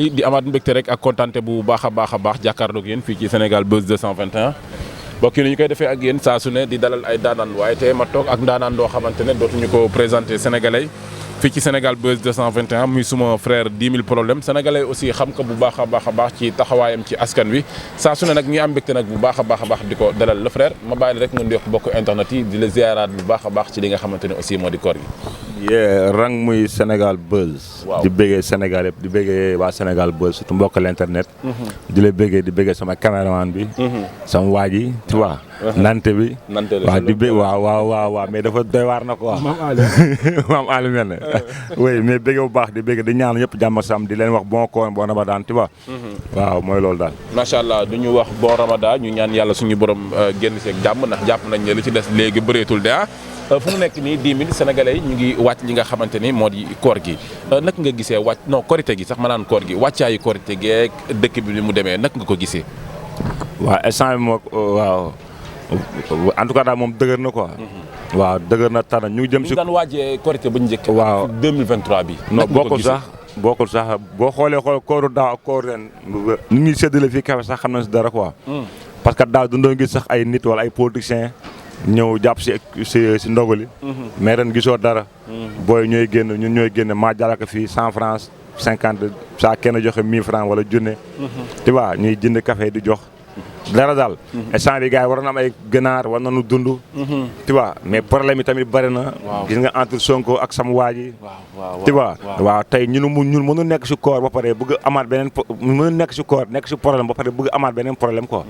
di amaat mbégte rek ak kontaante bu baax a baax jàkkaarloog yéen fii ci Sénégal Buzz 221 mbokk yi ni ñu koy defee ak yéen saa su ne di dalal ay daanaan waaye tey ma toog ak ndaanaan doo xamante ne dootuñu ko présenté sénégalais fii ci Sénégal Buzz 221 muy suma frère 10mille Problème sénégalais aussi xam ko bu baax a baax ci taxawaayam ci askan wi saa su ne nag ñi am mbégte nag bu baax a baax di ko dalal le frère ma bàyyi la rek nga nuyoo bokk internet yi di la ziaraat bu baax a baax ci li nga xamante ne aussi moo di koor gi. rang muy Sénégal Buzz. waaw di bëggee Sénégal yëpp di bëggee waa Sénégal Buzz surtout mbokk l'internet. di la bëggee sama caméraman bi. sama waa ji tu vois. nante bi. waaw di bëgg waaw mais dafa doy waar na quoi. maam Aliou mel ne. oui mais bëggee bu baax di bëgg di ñaan ñëpp jàmm sam di leen wax bon koor bon Ramadan tu vois. waaw mooy loolu daal. macha allah du ñu wax bon Ramadan ñu ñaan yàlla suñu borom génn seeg jàmm ndax jàpp nañ ne li ci des léegi bëreetul de fu mu nekk nii 10mille sénégalais yi ñu ngi wàcc li nga xamante ni moo di koor gi naka nga gisee wàcc non korité gi sax ma naan koor gi wàccaayu korité geeg dëkk bi ni mu demee naka nga ko gisee. waaw instant bi moom waaw en tout cas daal moom dëgër na quoi. waaw dëgër na tànn ñu jëm si. ñu daan waajee korité bu njëkk. waaw 2023 bi. non bokkul sax boo xoolee kooru daaw ak koor ren ñu ngi séddale fii kafe sax xam na si dara quoi. parce que daaw dundoo gis sax ay nit wala ay politiciens. ñëw jàpp si ndogali. mais ren gisoo dara. booy ñooy génn ñun ñooy génn maa jalaka fii 100 francs 50 saa kenn joxe 1000 francs wala junne. tu vois ñuy jënd café di jox. dara daal. instant bi gars yi war na am ay ganaar war nañu dund. tu vois mais problème yi tamit bëri na. gis nga entre Sonko ak sama waa ji. tu vois waaw tey ñun mënu nekk si koor ba pare bëgg amaat beneen mënu nekk si koor nekk si problème ba pare bëgg amaat beneen problème quoi.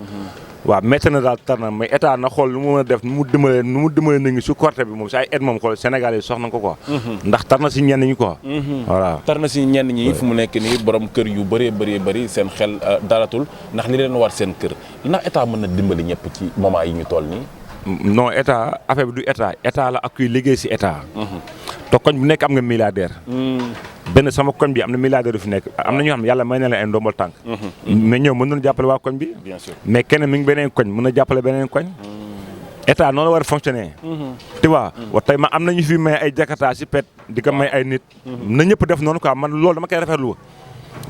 waaw métti na daal tar na mais état na xool nu mu mën a def nu mu dimbalee nit ñi si korte bi moom si ay aide moom xool Sénégal yi soxna ko quoi. ndax tar na si ñenn ñi quoi. voilà tar na si ñenn ñi fu mu nekk nii borom kër yu bëri seen xel dalatul ndax li leen war seen kër ndax état mën na dimbali ñëpp ci moment yi ñu toll nii. non état affaire bi du état la ak kuy liggéey si état. te koñ bu nekk am nga milliardaire. benn sama koñ bi am na milliardaire yu fi nekk am na ñoo xam ne yàlla may na leen ay ndombal tànk. mais ñoom mën nañu jàppale waa koñ bi. bien sûr mais kenn mi ngi beneen koñ mën na jàppale beneen koñ. état noonu la war a fonctionner. tu vois wa tey ma am na ñu fi may ay jakarta si pet di ko may ay nit. na ñëpp def noonu quoi man loolu dama koy rafetlu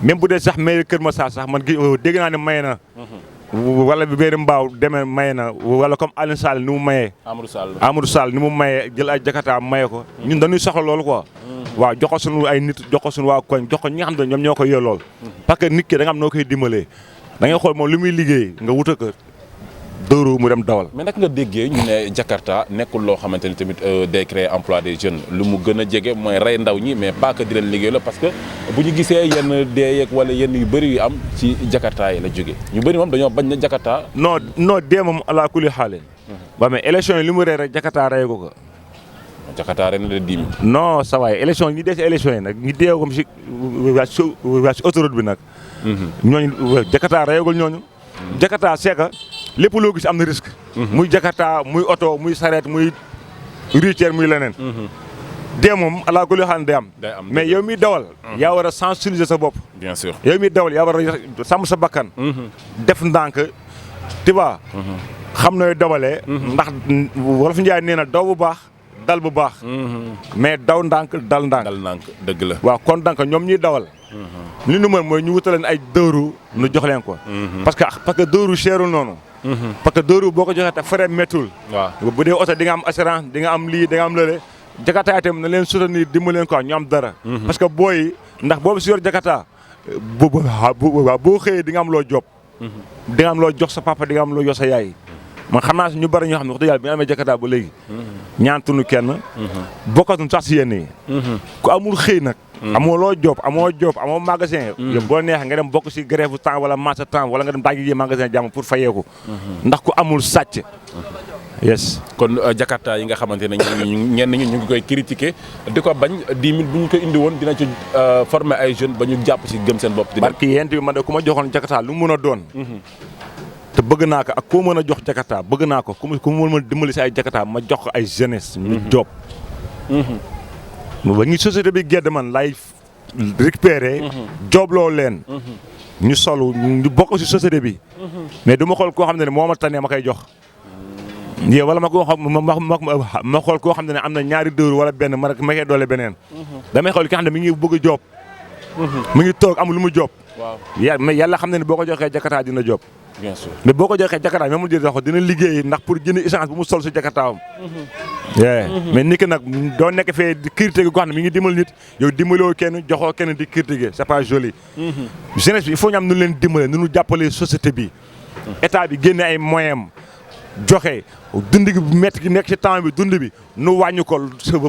même bu dee sax mairie Kër Massar sax man dégg naa ne may na. wala bi béykat mbaaw demee maye na wala comme Alioune Sall ni mu mayee. Amadou Sall ni mu mayee jël ay jakarta maye ko. ñun dañuy soxla loolu quoi. waaw jox ko suñu ay nit jox ko suñu waa koñ jox ko ñi nga xam ne ñoom ñoo ko yor lool. parce que nit ki da nga am noo koy dimbalee da ngay xool moom li muy liggéey nga wuta ko dóoru mu dem dawal. mais naka nga déggee ñu ne Jakarta nekkul loo xamante ni tamit day créer emploi des jeunes lu mu gën a jege mooy rey ndaw ñi mais pas que di leen liggéey la parce que bu ñu gisee yenn dee yeeg wala yenn yu bëri yu am ci Jakarta yi la jógee ñu bëri moom dañoo bañ na Jakarta. non dee moom ala kulli xaale. waaw mais élection yi li mu rey rek Jakarta rey ko ko. Jakarta ren la 10 000. non sa waay élection ñi dee si élection yi nag ñi dee ko si autoroute bi nag. ñooñu Jakarta reyagul ñooñu. Jakarta c'est que lépp loo gis am na risque. muy Jakarta muy oto muy sareet muy routière muy leneen. dee moom ala kulli xaal day am. mais yow miy dawal. yaa war a sensibiliser sa bopp. bien sûr yow miy dawal yaa war a sàmm sa bakkan. def ndànk tu vois. xam nooy dawalee. ndax Wolof Njaay nee na daw bu baax. dal bu baax. mais daw ndànk dal ndànk. dëgg la. waaw kon donc ñoom ñuy dawal. li nu mën mooy ñu wutaleen ay dëru nu jox leen ko. parce que dëru cherul noonu. parce que dëru boo ko joxee te frais méttul. waaw bu dee oto di nga am assurance di nga am lii di nga am lële. Jakarta itam na leen soutenir dimbali leen quoi ñu am dara. parce que booy ndax boobu si yor Jakarta boo xëyee di nga am loo job. di nga am loo jox sa papa di nga am loo jox sa yaay. man xam naa si ñu bari ñoo xam ne wax dëgg yàlla bi ñu amee Jakarta ba léegi. ñaantuñu kenn. bokkatuñu sax si yenn yi. ku amul xëy nag. amoo loo amoo magasin. yow boo neexee nga dem bokk si grève temps wala marché temps wala nga dem daaj yi magasin jàmm pour fayeeku. ndax ku amul sàcc. yes kon Jakarta yi nga xamante ne ñenn ñi ñu ngi koy critiquer di ko bañ 10 000 bu ñu ko indi woon dina ci former ay jeunes ba ñu jàpp si gëm seen bopp. barki yent bi man de ku ma joxoon Jakarta lu mu mën a doon. te bëgg naa ko ak koo mën a jox Jakarta bëgg naa ko ku mu mën a dimbali si ay Jakarta ma jox ko ay jeunesse. ñu job. ba ngi société bi gedd man lay récupérer. job loo leen. ñu solu ñu bokk si société bi. mais du ma xool koo xam ne moo ma tànnee ma koy jox. yow wala ma ko ma xool koo xam ne am na ñaari dëru wala benn ma koy doole beneen. damay xool ki nga xam ne mi ngi bëgg a job. mi ngi toog amul lu mu job mais yàlla xam na ne boo ko joxee Jakarta dina job bien sûr mais boo ko joxee Jakarta même mu jël wax dina liggéey ndax pour jënd essence bu mu sol si Jakartaam. mais nit ki nag doo nekk fee di critiquer ko xam ne mi ngi dimbal nit yow dimbaloo kenn joxoo kenn di critiquer c'est pas joli. jeunesse bi il faut ñu am nu leen dimbale nu ñu jàppalee société bi. état bi génne ay moyens joxe dund gi bu métti gi nekk ci temps bi dund bi nu wàññi ko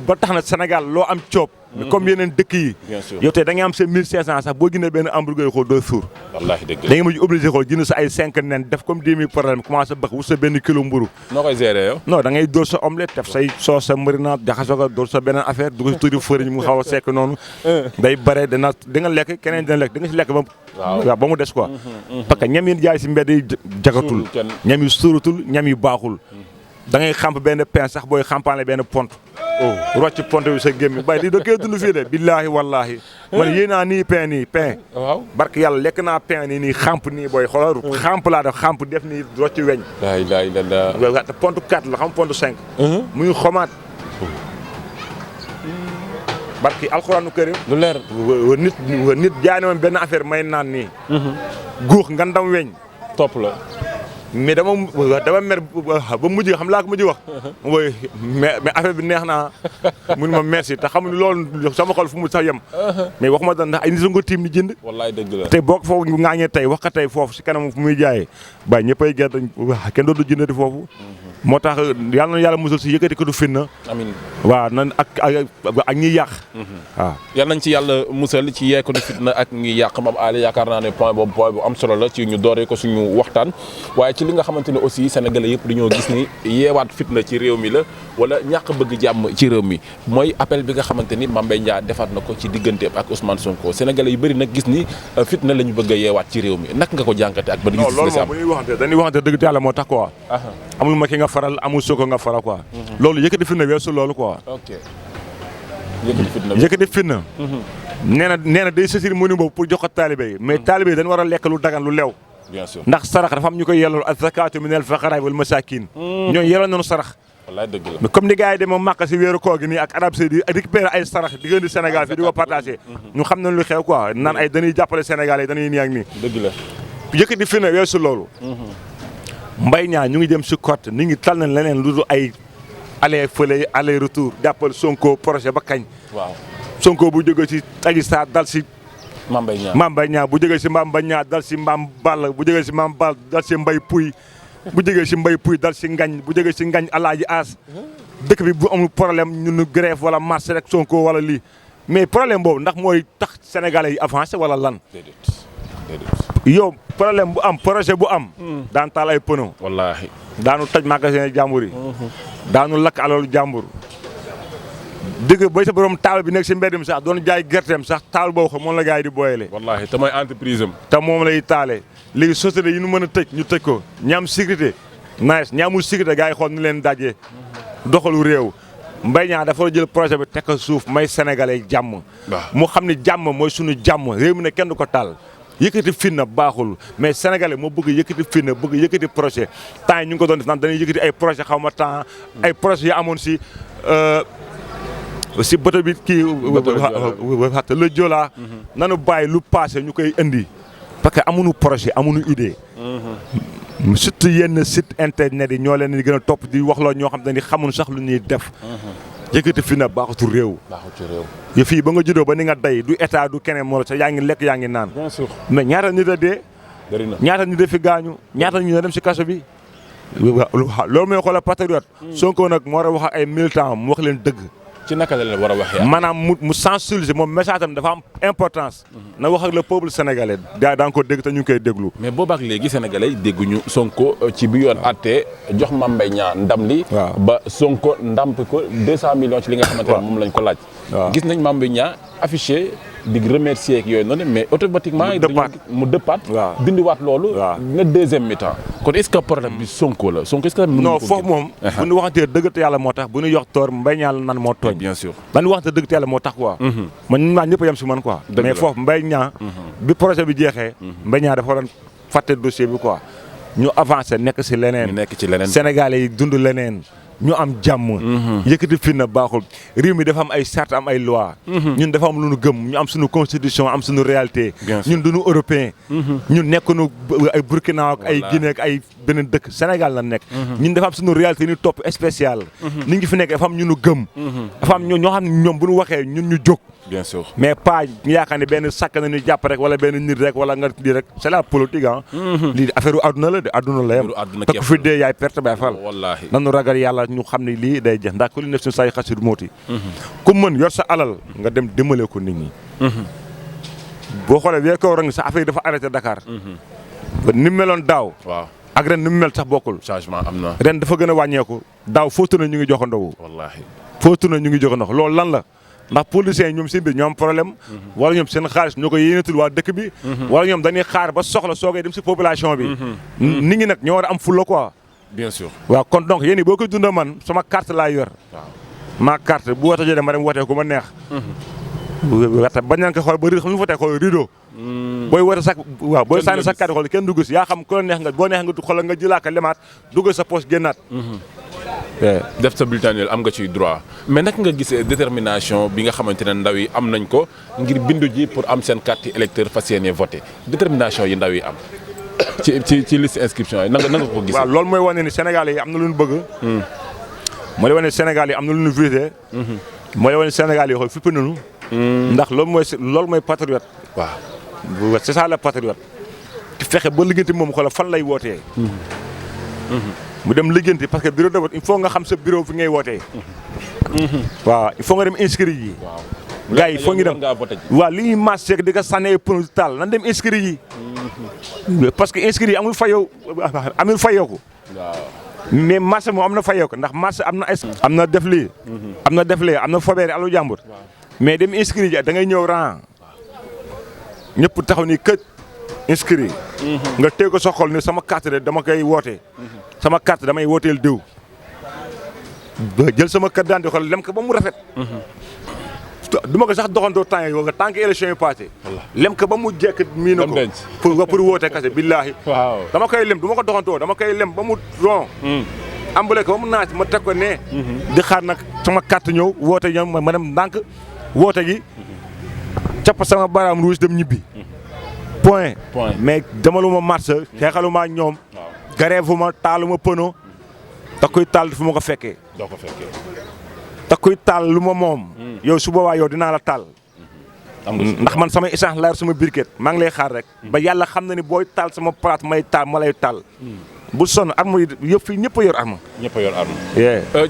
ba tax na Sénégal loo am coob. comme yeneen dëkk yi. bien sûr yow tey da ngay am sa 1500 sax boo jëndee benn hamburger xool doo suur. wallaahi dëgg la da ngay mujj obligé xool jënd sa ay 5 nen def comme 10 000 problème commencé bëgg wut sa benn kilo mburu. noo koy gérer yow. non da ngay dóor sa omelette def say soos sa marinade jaxasoo ko dóor sa beneen affaire du ko tuuti fëriñ mu xaw a sekk noonu. day bare dina di nga lekk keneen dina lekk di nga si lekk ba. waaw ba mu des quoi. parce que ñam yi jaay si mbedd yi jagatul. ñam yi suuratul ñam yi baaxul. da ngay xamp benn pain sax booy xampaale benn pont. rocc pont bi sa gémmi bay di da koy dund fii de billaahi wallaahi man yéen naa nii pain waaw barke yàlla lekk naa pain nii xamp nii booy xoolal xamp laa def xamp def nii rocc weñ te pont 4 la xam pont 5 muy xomaat barke alxuraanu karim lu leer nit jaay na woon benn affaire may naan nii guux nga ndam weñ topp la mais dama mer ba mujj xam laa ko mujj wax. mooy mais affaire bi neex naa mun ma merci te xamuñu loolu sama xol fu mu sax yem. mais waxuma daan ndax ay nit nga tiim ni jënd. wallaay dëgg la te boo ko foofu ngaañee tey wax ka tey foofu si kanam fu muy jaayee ba ñëppay gerte kenn dootu jëndati foofu. moo tax yàlla na yàlla musal si yëkkati ko du finna. amiin waaw nan ak ñiy yàq. waaw yal nañ ci yàlla musal ci yeeku du fitna ak ñiy yàq Mame Aly yaakaar naa ne point boobu point bu am solo la ci ñu dooree ko suñu waxtaan waaye ci li nga xamante ne aussi sénégalais yëpp dañoo gis ni yeewaat fitna ci réew mi la wala ñàkk bëgg jàmm ci réew mi mooy appel bi nga xamante ni Mame Mbaye Niang defaat na ko ci digganteem ak Ousmane Sonko sénégalais yu bëri nag gis ni fitna la ñu bëgg a yeewaat ci réew mi nak nga ko jànkate ak ba gis loolu moom bu ñuy waxante dañuy waxante dëgg yàlla moo tax quoi amul ma ki nga faral amul Sonko nga faral quoi loolu yëkkati fitna weesu loolu quoi yëkkati fitna nee na day sësir mënu boobu pour jox ko taalibe yi mais taalibe yi dañu war a lekk lu dagan lu lew bien sûr ndax sarax dafa am ñu koy yelloo az-zakaatu minal fuqaraa wal masaakiin ñooñu yelloo nañu sarax wallaay dëgg la mais comme ni gars yi demoo Màkka si weeru koor gi nii ak Arabie Saoudite ak récupérer ay sarax di gën di Sénégal fii di ko partagé ñu xam nañ lu xew quoi naan ay dañuy jàppale Sénégal yi dañuy nii ak nii dëgg la yëkkati fitna weesu loolu Mbaye Niang ñu ngi dem si côté nit ñi tal nañ leneen lu dul ay aller fële aller retour jàppal Sonko projet ba kañ waaw Sonko bu jógee si Adji Sarr dal si Mame Mbaye Niang bu jógee si Mame Mbaye Niang dal si Mame Balla bu jógee si Mame Balla dal si Mbaye Pouy bu jógee si Mbaye Pouy dal si Ngañ bu jógee si Ngañ Alaaji As dëkk bi bu amul problème ñun grève wala marche rek Sonko wala lii mais problème boobu ndax mooy tax sénégalais yi avancé wala lan yow problème bu am projet bu am daan taal ay pneu wallaahi daanu toj magasin jàmbur yi daanu lakk alalu jàmbur dëgg ba sa borom taal bi nekk si mbedd mi sax doon jaay gerteem sax taal boobu xam moom la gars yi di booyale wallaahi te mooy entreprise am te moom lay taale léegi société yi ñu mën a tëj ñu tëj ko ñaam sécurité nice ñaamul sécurité gars yi xool ni leen dajee doxalu réew Mbaye Niang dafa jël projet bi teg ko suuf may sénégalais jàmm mu xam ne jàmm mooy suñu jàmm réew mi ne kenn du ko taal yëkkati fitna baaxul mais sénégalais moo bëgg yëkkati fitna bëgg yëkkati projet temps yi ñu ngi ko doon def naan dañuy yëkkati ay projet xaw ma temps ay projet yi amoon si bato bi kii le Joola nanu bàyyi lu passé ñu koy indi parce que amuñu projet amuñu idée surtout yenn site internet yi ñoo leen di gën a topp di wax loo ñoo xam te ni xamuñu sax lu ñuy def yëkkati fi na baaxatul réew ya fii ba nga juddoo ba ni nga day du état du keneen moo la sax yaa ngi lekk yaa ngi naan bien sûr mais ñaata nit a dee ñaata nit a fi gaañu ñaata ñu dem si kaso bi loolu mooy xoolal patriote Sonko nag moo war a wax ak ay militant mu wax leen dëgg ci naka la leen war a waxee maanaam mu sensibiliser moom message am dafa am importance na wax ak le peuple sénégalais daa ko dégg te ñu ngi koy déglu mais boobaak léegi sénégalais dégguñu Sonko ci bi yoon àttee jox Mame Mbaye Niang ndam li ba Sonko ndamp ko 200 millions ci li nga xamante ne moom lañ ko laaj gis nañ Mame Mbaye Niang affiché di remercier ak yooyu noonu mais automatiquement mu dëppaat dindiwaat loolu ne deuxième mi-temps kon est-ce que problème bi Sonko la Sonko est-ce que non foofu moom bu ñu waxantee dëgg te yàlla moo tax bu ñu yox toor Mbaye Niang nan moo tooñ bien sûr dañu waxante dëgg te yàlla moo tax quoi man ñun maa ñëpp a yem si man quoi mais foofu Mbaye Niang bi projet bi jeexee Mbaye Niang dafa waroon fàtte dossier bi quoi ñu avancé nekk si leneen ñu nekk ci leneen sénégalais yi dund leneen ñu am jàmm. yëkkati fi na baaxul réew mi dafa am ay charte am ay loi ñun dafa am lu ñu gëm ñu am suñu constitution am suñu réalité. ñun duñu européen. ñun nekkuñu ay Burkina ak ay Guinée ak ay beneen dëkk Sénégal la nekk. ñun dafa am suñu réalité ñu topp spécial. ni ngi fi nekk dafa am ñu nu gëm. dafa am ñoo xam ne ñoom bu ñu waxee ñun ñu jóg. bien sûr mais pas ñu yaakaar ne benn sakk na ñu jàpp rek wala benn nit rek wala nga di rek c'est la politique ah. lii affaire u àdduna la de àdduna la yem. te ku fi dee yaay perte bay fal. wallaahi nanu ragal yàlla ñu xam ne lii day jeex ndax ku li def suñu say xasir mooti. ku mën yor sa alal nga dem dimbale ko nit ñi. boo xoolee weer kaw rek sa affaire yi dafa arrêté Dakar. ni mu meloon daaw. waaw ak ren ni mu mel sax bokkul. changement am na. ren dafa gën a wàññeeku daaw footu na ñu ngi jox ndogu. wallaahi footu na ñu ngi jox ndox loolu lan la. ndax politiciens yi ñoom seen biir ñoo am problème wala ñoom seen xaalis ñoo ko yéenatul waa dëkk bi wala ñoom dañuy xaar ba soxla soogay dem si population bi nit ñi nag ñoo war a am fulla quoi bien sûr waaw kon donc yéen boo koy dunda man sama carte laa yor ma carte bu wote jotee ma dem wotee ku ma neex wate bañ nañ ko xool ba ri xam ñu fa tey xool rideau booy wote sax waaw booy sànni sa carte xool kenn dugg si yaa xam ku la neex nga boo neex nga xoolal nga jëlaaka lemaat dugg sa poche génnaat def sa bulletin am nga ci droit mais nag nga gisee détermination bi nga xamante ne ndaw yi am nañ ko ngir bindu ji pour am seen carte électeur fas yéene voté détermination yi ndaw yi am ci liste inscription yi na nga ko gisee. waaw loolu mooy wane ni Sénégalais yi am na lu ñu bëgg. mooy wane ni Sénégalais yi am na lu ñu visé. mooy wane ni Sénégalais yi xool fipp nañu. ndax loolu mooy patriote. waaw c'est ça le patriote. ci fexe ba liggéeyante moom xoolal fan lay wootee. mu dem liggéeyante parce que bureau de vote il faut nga xam sa bureau fi ngay wootee. waaw il faut nga dem inscrire yi. gars yi il faut ñu dem waaw li ñuy marché di ko sànni ay pneu taal nan dem inscrire yi. parce que inscrire yi amul fayeeku. mais marché moom am na fayeeku ndax marché am na am na def lii. am na def lee am na fobeere alu jàmbur. mais dem inscrire yi da ngay ñëw rang ñëpp taxaw ni kët inscrire. nga teg ko sa xol ni sama carte de dama koy wootee. sama carte damay wooteel diw. jël sama carte daan di xool lem ko ba mu rafet. du ma ko sax doxantoo temps yi nga tant que élection yi passé. lem ko ba mu jekk mii na ko pour woote kase billaahi. waaw dama koy lem du ma ko doxantoo dama koy lem ba mu ron. ambale ko ba mu naaj ma teg ko ne. di xaar nag sama carte ñëw woote ñoom ma dem ndànk woote gi. capp sama baraam rouge dem ñibbi. point mais demaluma marché xeexaluma ak ñoom. gareefuma taaluma pëno. da koy taal fu ma ko fekkee. doo ko fekkee. da koy taal lu ma moom. yow su boobaa yow dinaa la taal. ndax man sama essence laa sama briquet maa ngi lay xaar rek. ba yàlla xam na ni booy taal sama palaat may taal ma lay taal. bu sonn arme yi yëpp fii ñëpp a yor arme. ñëpp a yor arme.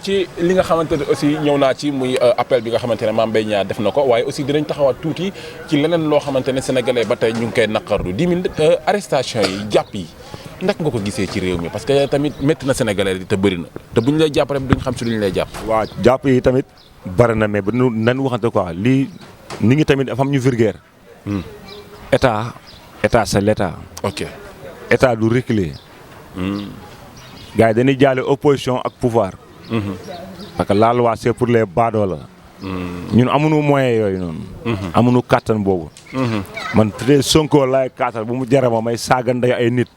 ci li nga xamante ne aussi ñëw naa ci muy appel bi nga xamante ne Mame Mbaye Niang def na ko waaye aussi dinañ taxawaat tuuti ci leneen loo xamante ne sénégalais ba tey ñu ngi koy naqarlu 10 000 arrestation yi jàpp yi. ndax nga ko gisee ci réew mi parce que tamit métti na sénégalais yi te bëri na te bu ñu lay jàpp rek duñ xam si lu ñu lay jàpp. waaw jàpp yi tamit bëri na mais bu nañ waxante quoi lii nit ñi tamit dafa am ñu vulgaire. état c'est l'état. ok état du reculer. gars yi dañuy jaale opposition ak pouvoir. parce que la loi c'est pour les baadoola. ñun amuñu moyen yooyu noonu. amuñu kàttan boobu. man peut-être Sonko laay kàttan bu mu jarama may saaga ndey ay nit.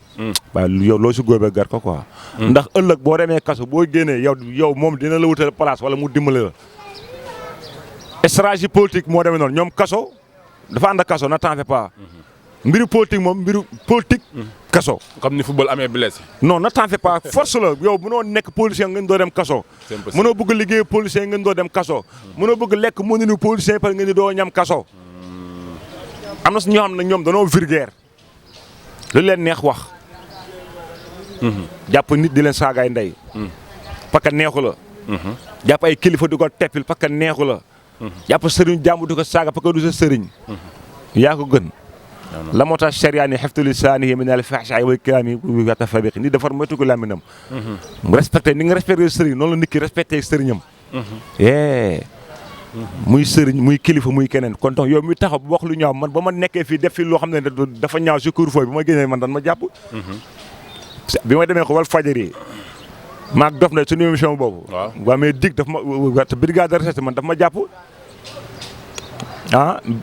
waaye yow loo si góobee gar ko quoi. ndax ëllëg boo demee kaso boo génnee yow moom dina la wutal place wala mu dimbale la. stratégie politique moo demee noonu ñoom kaso dafa ànd ak kaso na t'en fais pas. mbiru politique moom mbiru politique. kaso. comme ni football amee blessé. non na t'en fais pas force la yow mënoo nekk policier ngeen doo dem kaso. mënoo bëgg liggéey policier ngeen doo dem kaso. mënoo bëgg lekk mënuñu policier parce que ngeen doo ñam kaso. am na si ñoo xam ne ñoom danoo vulgaire lu leen neex wax. jàpp nit di leen saagaay ndey. parce que neexu la. jàpp ay kilifa di ko teppil parce que neexu la. jàpp sëriñ jàmbu di ko saaga parce que du sa sëriñ. yaa ko gën. la moo tax charia ni xeftu lisaanihi min al-fahshaa'i wal kalaami wa tafarriq ni defar moytu ko làmminam. mu respecté ni nga respecté sëriñ noonu la nit ki respecté sëriñam. muy sëriñ muy kilifa muy keneen kon donc yow mi taxaw bu wax lu ñaaw man ba ma nekkee fii def fi loo xam ne dafa ñaaw si couvre-feu bi ma génnee man dan ma jàpp. bi ma demee ko wal fajari maag dof na suñu émission boobu. waaw mais dig daf ma te brigade de recherche man daf ma jàpp.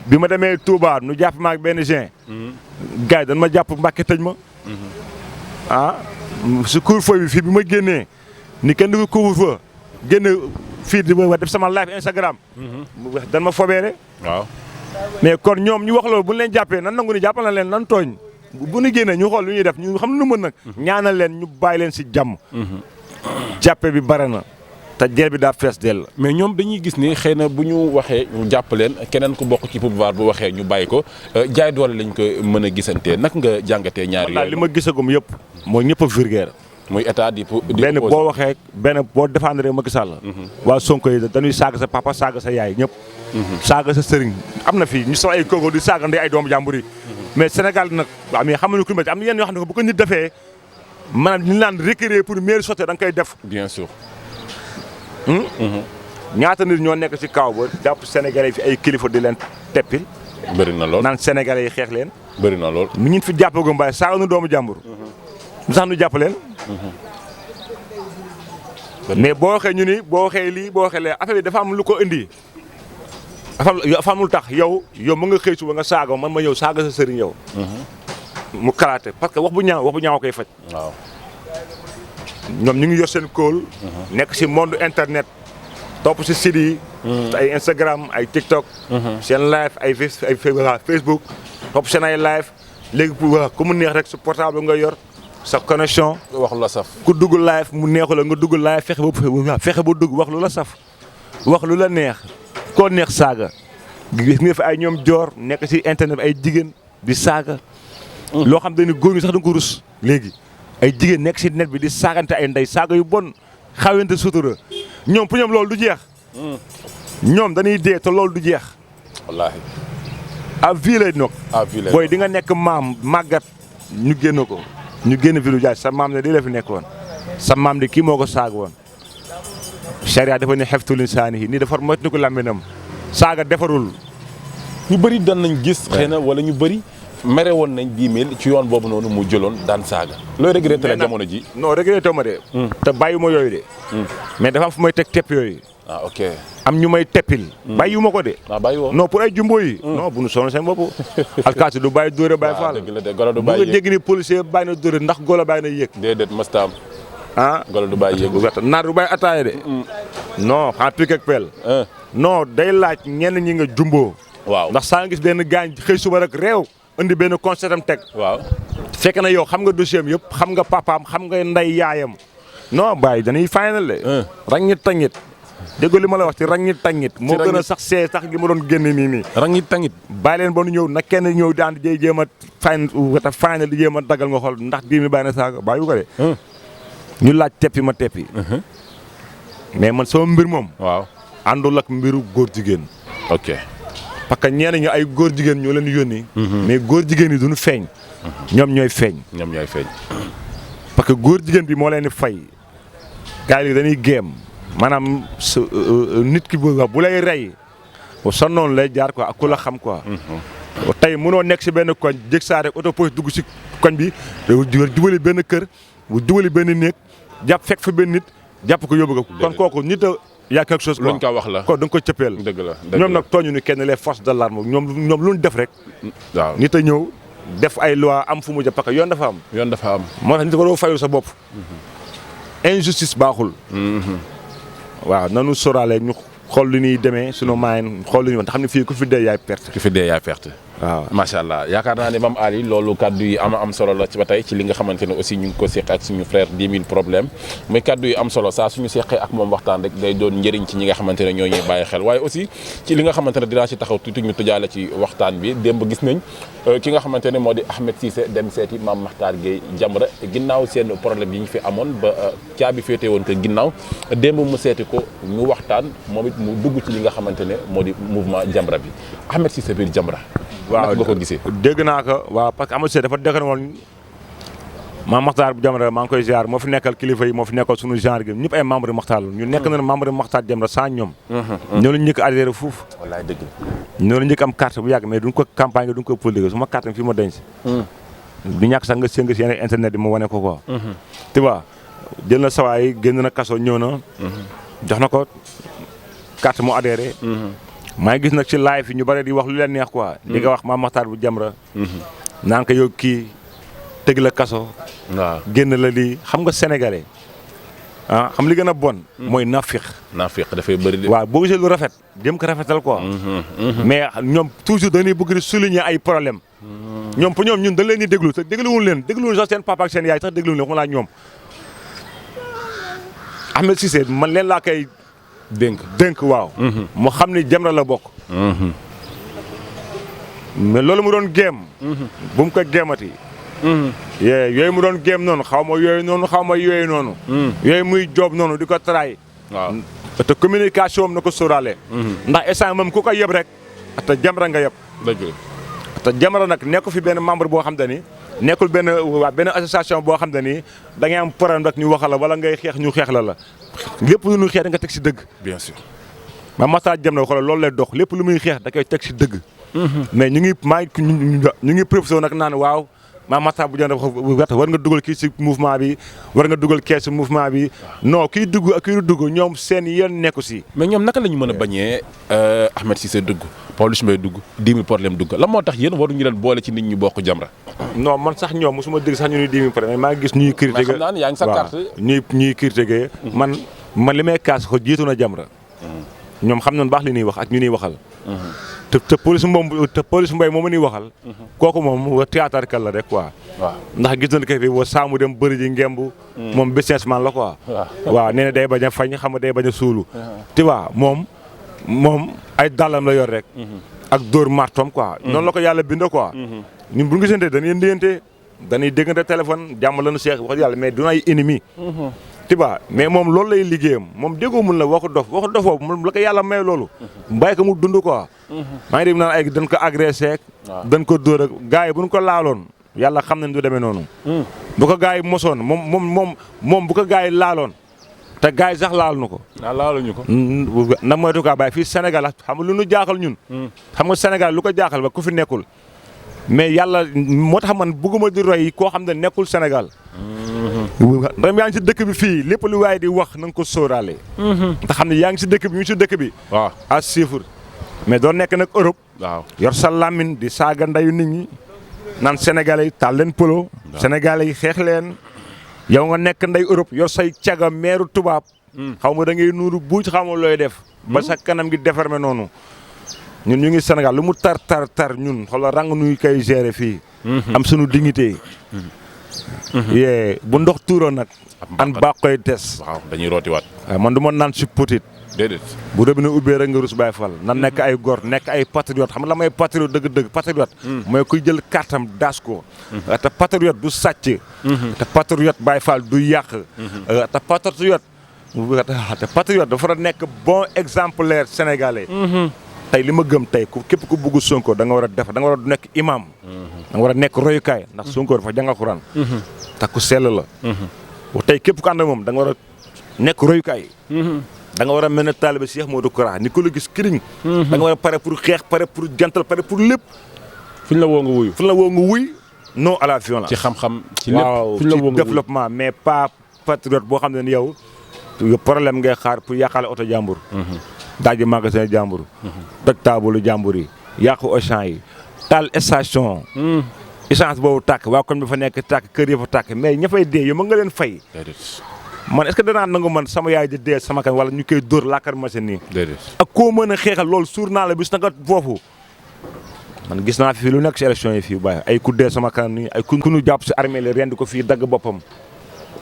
bi ma demee Touba nu jàpp maag benn gen. gars yi dañ ma jàpp Mbàkke tëj ma. si couvre-feu bi fii bi ma génnee ni kenn du ko couvre-feu génn fii di def sama live Instagram. dan ma fobeere. waaw. mais kon ñoom ñu wax loolu bu ñu leen jàppee nan nangu ni jàppal na leen nan tooñ bu ñu génnee ñu xool lu ñuy def ñu xam lu mën nag. ñaanal leen ñu bàyyi leen si jàmm. jàppe bi bare na te jël bi daa fees dell. mais ñoom dañuy gis ni xëy na bu ñu waxee ñu jàpp leen keneen ku bokk ci pouvoir bu waxee ñu bàyyi ko jaay doole lañ ko mën a gisantee nag nga jàngatee ñaari yooyu. li ma gisagum yëpp mooy ñëpp a vulgaire. muy état di benn boo waxee benn boo défendre Macky Sall. waa Sonko yi dañuy saaga sa papa saaga sa yaay ñëpp. saaga sa sëriñ am na fii ñu sol ay kooku di saaga ndey ay doomu jàmbur yi. mais Sénégal nag waaw mais xam nga ku am na yenn yoo xam ne bu ko nit defee maanaam ñu naan requérir pour mairie sotti da nga koy def. bien sûr. ñaata nit ñoo nekk ci kaw ba jàpp Sénégalais yi fi ay kilifa di leen teppil. bëri na lool naan Sénégalais yi xeex leen. bëri na lool. mu ñu fi jàppagum mbaay saaga nu doomu jàmbur. lu tax nu jàpp leen. mais boo waxee ñu ni boo waxee lii boo waxee lee affaire bi dafa am lu ko indi. dafa am lu tax yow mu nga xëy suba nga saaga man ma ñëw saaga sa sëriñ yow. mu kalaate parce que wax bu ñaaw koy faj. waaw. ñoom ñu ngi yor seen kóol. nekk ci monde internet. topp ci site yi. ay Instagram ay TikTok. seen live ay Facebook. topp seen ay live léegi ku mu neex rek sa portable nga yor sa connexion. wax lu la saf. ku dugg live mu neexu la nga dugg live fexe ba dugg wax lu la saf. wax lu la neex koo neex saaga. gis nga fi ay ñoom joor nekk ci internet ay jigéen di saaga. loo xam te ni góor ñi sax da nga ko rus léegi. ay jigéen nekk ci net bi di saagante ay ndey saaga yu bon xawente sutura ñoom pour ñoom loolu du jeex. ñoom dañuy dee te loolu du jeex. wallaahi. à vie lay nokk. à vie lay booy di nga nekk maam màggat ñu génn ko. ñu génn fi lu jaay sa maam ne di la fi nekk woon. sa maam de kii moo ko saag woon. charia dafa ne xeftu linsaani yi nii dafa moytu ko làmminam saaga defarul. ñu bëri doon nañ gis. xëy na wala ñu bëri. mere woon nañ 10mille ci yoon boobu noonu mu jëloon daan saaga. looy regretté la jamono ji. non regretté ma de. te bàyyi ma yooyu de. mais dafa am fu may teg tepp yooyu. ah ok. am ñu may teppil. bàyyiwu ma ko de. ah bàyyi woo. non pour ay jumbo yi. non bu nu sonn seen bopp. alkaati du bàyyi dóore bàyyi faal. dëgg la de golo du bu bàyyi nga dégg ni policier bàyyi na dóore ndax golo bàyyi na yéeg. déedéet mastaam. ah golo du bàyyi yéeg. naar du bàyyi ataaya de. non xanaa pique ak pelle. non day laaj ñenn ñi nga jumbo. waaw ndax saa nga gis benn gaañ xëy suba rek réew. indi benn concert am teg. waaw. fekk na yow xam nga dossier am yëpp xam nga papaam xam nga nday yaayam. non bàyyi dañuy final de. ràññit tañit. dégg li ma la wax ci ràññit tañit. moo gën a sax see sax li ma doon génne nii. ràññit tañit. bàyyi leen ba nu ñëw nag kenn ñëw daan di jéem a final di jéem a daggal nga xool ndax 10mille bàyyi na saaga bàyyi ko de. ñu laaj teppi ma teppi. mais man sama mbir moom. waaw. àndul ak mbiru góor jigéen. ok. parce que ñenn ñi ay góor jigéen ñoo leen yónni. mais góor jigéen yi duñu feeñ. ñoom ñooy feeñ. ñoom ñooy feeñ. parce que góor jigéen bi moo leen di fay. gars yi dañuy géem maanaam nit ki bu lay rey sa noonu lay jaar quoi ak ku la xam quoi. tey mënoo nekk si benn koñ jég saa rek auto police dugg si koñ bi jubali benn kër jubali benn néeg jàpp fekk fa benn nit jàpp ko yóbbu ko. kon kooku nit a yaa quelque chose quoi luñ ko wax la kon da nga ko cëppeel. dëgg la ñoom nag tooñu ni kenn les forces de l'arme ñoom lu ñu def rek. waaw nit a ñëw def ay loi am fu mu jëm parce que yoon dafa am. yoon dafa am. moo tax nit ko doo fayul sa bopp. injustice baaxul. waaw nanu sóoraale ñu xool lu ñuy demee sunu maayin xool lu ñuy wax te xam ne fii ku fi dee yaay perte. ku fi dee yaay perte. waaw macha allah yaakaar naa ne Mame Ali loolu kaddu yi am solo la ci ba tey ci li nga xamante ne aussi ñu ngi ko seq ak suñu frère 10mille problème muy kaddu yi am solo saa suñu seqee ak moom waxtaan rek day doon njëriñ ci ñi nga xamante ne ñoo ñuy bàyyi xel waaye aussi ci li nga xamante ne dinaa ci taxaw tuuti ñu tujaale ci waxtaan bi démb gis nañ ki nga xamante ne moo di Ahmed Cisse dem seeti Mame Makhtar Gueye Jamra ginnaaw seen problème yi ñu fi amoon ba caabi féete woon ko ginnaaw démb mu seeti ko ñu waxtaan moom it mu dugg ci li nga xamante ne moo di mouvement Jamra bi Ahmed Cisse biir Jamra. waaw nga ko gisee. dégg naa ko waaw parce que Ahmed Cisse dafa dëkk woon Mame Makhtar bu Jamra maa ngi koy ziar moo fi nekkal kilifa yi moo fi nekkal suñu genre gi ñëpp ay membre Makhtar la ñu nekk na membre Makhtar Jamra sans ñoom. ñoo lañu njëkk a adhéré fuuf. wallaay dëgg ñoo la njëkk am carte bu yàgg mais duñ ko campagne duñ ko politique su ma carte fii ma denc. du ñàkk sax nga sénga si yeneen internet yi ma wane ko quoi. tu vois jël na sawaay génn na kaso ñëw na. jox na ko carte mu adhéré. maa ngi gis nag ci live yi ñu bëri di wax lu leen neex quoi. di nga wax Mame Makhtar bu Jamra. naan ko yow kii tëgg la kaso. waaw génn la lii xam nga sénégalais ah xam li gën a bon. mooy nafiq. nafiq dafay bëri de. waaw boo gisee lu rafet jëm ko rafetal quoi. mais ñoom toujours dañuy bëgg di souligner ay problème ñoom pour ñoom ñun dañ leen di déglu te dégluwul leen sax seen papa ak seen yaay sax dégluwul leen waxuma laa ñoom. Ahmed Cisse man leen laa koy dénk waaw. mu xam ni Jamra la bokk. mais loolu mu doon géem. bu mu ko géemati. yooyu mu doon géem noonu xaw ma yooyu noonu. yooyu muy joob noonu di ko taraay. waaw te communication am na ko sóoraale. ndax instant moom ku ko yeb rek. te Jamra nga yeb. dëgg la te Jamra nag nekk fi benn membre boo xam te ni nekkul benn association boo xam te ni da ngay am problème rek ñu waxal la wala ngay xeex ñu xeex la lépp lu ñuy xeex da nga teg si dëgg. bien sûr. ma Matar Jamra xoolal loolu lay dox lépp lu muy xeex da koy teg si dëgg. mais ñu ngi profité nag naan waaw ma Matar bu jënd war nga dugal kii si mouvement bi war nga dugal kee si mouvement bi non kii dugg ak kii dugg ñoom seen yéen nekku si. mais ñoom naka la ñu mën a bañee Ahmed Cisse dugg Pawlish Mbaye dugg 10 000 problème dugg lan moo tax yéen waruñu leen boole ci nit ñi bokk Jamra. non man sax ñoom mosuma dégg sax ñu ni 10 000 problème maa ngi gis ñuy critiquer. mais xam naa ne yaa ngi sa carte. ñuy critiquer man li may kaas ko jiitu na Jamra. ñoom xam nañu baax li ñuy wax ak ñu ñuy waxal. te Pawlish Mbaye moom la ñuy waxal. kooku moom théâtre kal la rek quoi. waaw ndax gis nañu ko fi wa saamu dem bëri ji ngemb. moom businessman la quoi. waaw nee na day bañ a fañ xam nga day bañ a suulu. tu vois moom ay dàllam la yor rek. ak dóor martom quoi. noonu la ko yàlla bind quoi. ñun bu ñu gisante dañuy ndéyante dañuy déggante téléphone jàmm lañu seex wax yàlla mais du ay ennemi. tu vois mais moom loolu lay liggéeyam moom déggoo mun la waxu dof boobu moom la ko yàlla may loolu. mbay ko mu dund quoi. maa ngi dégg naan ay dañ ko agressé ak. dañ ko dóor ak gars yi bu ñu ko laaloon yàlla xam nañ du demee noonu. bu ko gars yi mosoon moom bu ko gars yi laaloon te gars yi sax laal na ko. laaluñu ko. na moytu kaa bàyyi fii Sénégal xam nga lu ñu jaaxal ñun. xam nga Sénégal lu ko jaaxal ba ku fi nekkul. mais yàlla moo tax man bëgguma di roy koo xam ne nekkul Sénégal. ndam yaa ngi si dëkk bi fii lépp lu waaye di wax na nga ko sóoraale. te xam ne yaa ngi si dëkk bi ñu si dëkk bi. waaw à chiffre. mais doo nekk nag Europe. waaw yor sa lamine di saaga ndayu nit ñi. naan Sénégalais yi taal leen polo. Sénégalais yi xeex leen. yow nga nekk nday Europe yor say caga meeru tubaab. xaw ma da ngay nuuru buuj xaw ma looy def. ba sa kanam gi défermé noonu. ñun ñu ngi Sénégal lu mu tar ñun xoolal rang nuy koy gérer fii. am sunu dignité. bu ndox tuuroon nag. an baa koy des. waaw dañuy rootiwaat. waaw man du ma naan si potit. déedéet. bu robinet ubbee rek nga rus bàyyi fal nan nekk ay gor nekk ay patriote xam nga la may patriote dëgg-dëgg patriote. mooy kuy jël kartam daas ko. te patriote du sàcc. te patriote bàyyi fal du yàq. te patriote dafa nekk bon exemplaire sénégalais. tey li ma gëm tey képp ku bëgg Sonko da nga war a def da nga war a nekk imam. da nga war a nekk royukaay ndax Sonko dafa jàng Alxuraan. te ku sell la. tey képp ku ànd ak moom da nga war a nekk royukaay. da nga war a mel ne taalibe Cheikh Modou Kara ni ko la gis këriñ. da nga war a pare pour xeex pare pour jantal pare pour lépp. fu ñu la woo nga wuyu. fu ñu la woo nga wuy non à la violence. ci xam-xam ci lépp waaw fu ñu la woo ci nga wuyu développement mais pas patriote boo xam ne ni yow problème ngay xaar pour yàqale oto jàmbur. daaji magasin jàmbur. toj taabalu jàmbur yi yàqu Auchan yi taal station. essence boobu tàkk waa kon bi fa nekk tàkk kër yi fa tàkk mais ña fay dee yow mën nga leen fay. man est-ce que danaa nangu man sama yaay di dee sama kan wala ñu koy dóor laakar machine nii. ak koo mën a xeexal loolu suur naa la bis na nga foofu. man gis naa fi lu nekk si élection yi fii bàyyi ay ku dee sama kan nii ay ku ñu jàpp si armée la rendi ko fii dagg boppam.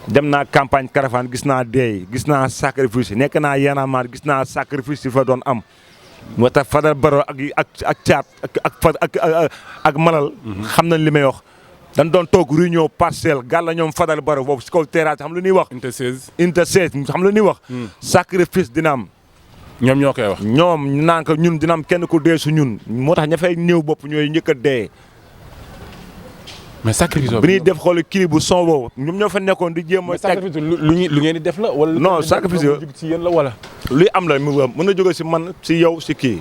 dem naa campagne caravane gis naa dee gis naa sacrifice nekk naa yanamaar gis naa sacrifice yi fa doon am. moo tax Fadal Baro ak caat ak malal. xam nañ li may wax. dañ doon toog réunion parcelle gàlla ñoom Fadal Baro boobu si kaw terrasse xam lu ñuy wax. Inte 16 xam lu ñuy wax. sacrifice dina am. ñoom ñoo koy wax. ñoom ñu naan ko ñun dina am kenn ku dee su ñun moo tax ña fay néew bopp ñooy njëkk a dee. mais sacrifice bi ñuy def xool clip bu son boobu ñoom ñoo fa nekkoon di jéem a. sacrifice lu ngeen di def la wala. non sacrifice lu ci yéen la wala. luy am la mën na jóge si man si yow si kii.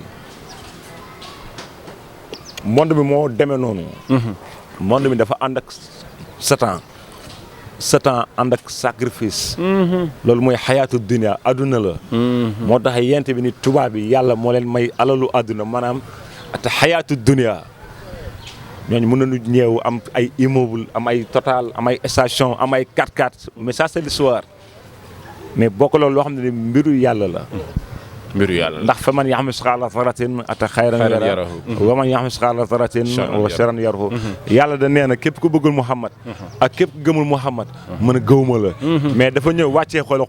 monde bi moo demee noonu. monde bi dafa ànd ak Satan ànd ak sacrifice. loolu mooy xayaatu dunia adduna la. moo tax yent bi ni tubaab bi yàlla moo leen may alalu adduna maanaam te xayaatu dunia. ñooñu mën nañu ñëw am ay immeuble am ay total am ay station am ay 4x4 mais ça c'est l'histoire mais bokk loolu loo xam ne mbiru yàlla la. mbiru yàlla ndax fa man yaxam misqaala zarratin ata xayran yarahu wa man yaxam misqaala zarratin wa sharran yarahu yàlla da nee na képp ku bëggul Muhammad ak képp ku gëmul Muhammad mën a gëwuma la mais dafa ñëw wàccee xool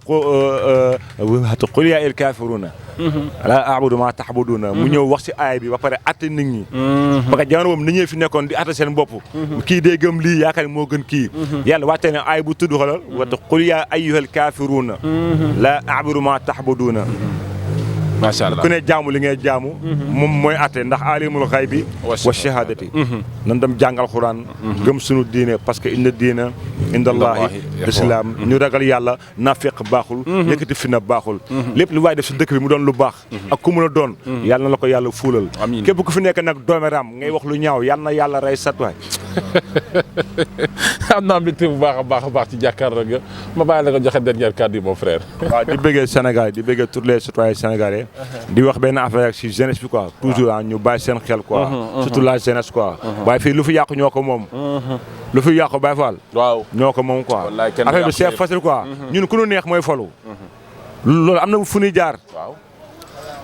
qul yaa il kaafiruuna laa a'budu maa ta'buduuna mu ñëw wax si aay bi ba pare atte nit ñi parce que jamono boobu nit ñi fi nekkoon di atte seen bopp kii day gëm lii yaakaar moo gën kii yàlla wàccee ne aay bu tudd xoolal wata qul yaa ayyuhal kaafiruuna laa a'budu maa ta'buduuna macha allah ku ne jaamu li ngay jaamu moom mooy atte ndax alimul xaybi wa shahadati nan dem jàngal xuraan gëm sunu diine parce que inna diina indallahi l'islam ñu ragal yàlla naafeq baaxul yëkkati fi na baaxul lépp lu waay def si dëkk bi mu doon lu baax ak ku mun a doon yàlla na la ko yàlla fuulal képp ku fi nekk nag dooméram ngay wax lu ñaaw yàlla na yàlla rey sat waay am naa mbégte bu baax a baax ci jàkkaarloo nga ma bàyyi la nga joxe dernier kàddu yi mon frère. waaw di bëggee Sénégal di bëggee tous les citoyens sénégalais di wax benn affaire ak si jeunesse bi quoi toujours ñu bàyyi seen xel quoi surtout la jeunesse quoi waaye fii lu fi yàqu ñoo ko moom lu fi yàqu Baye Fall waaw ñoo ko moom quoi affaire bi c'est facile quoi ñun ku ñu neex mooy folu loolu am na fu ñuy jaar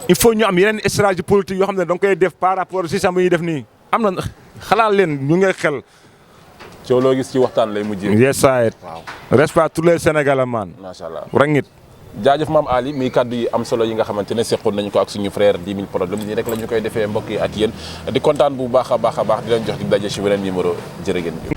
il faut ñu am yeneen stratégie politique yoo xam ne da nga koy def par rapport au système bi ñuy def nii am na xalaat leen ñu ngay xel coow loo gis ci waxtaan lay mujjee. yes sir. waaw respect tous les Sénégalais man. macha allah rangit. jaajëf maam Ali muy kaddu yi am solo yi nga xamante ne seqoon nañu ko ak suñu frère 10 000 problème nii rek la ñu koy defee mbokk yi ak yéen di kontaan bu baax a baax di leen jox di daje ci beneen numéro jërë ngeen jëf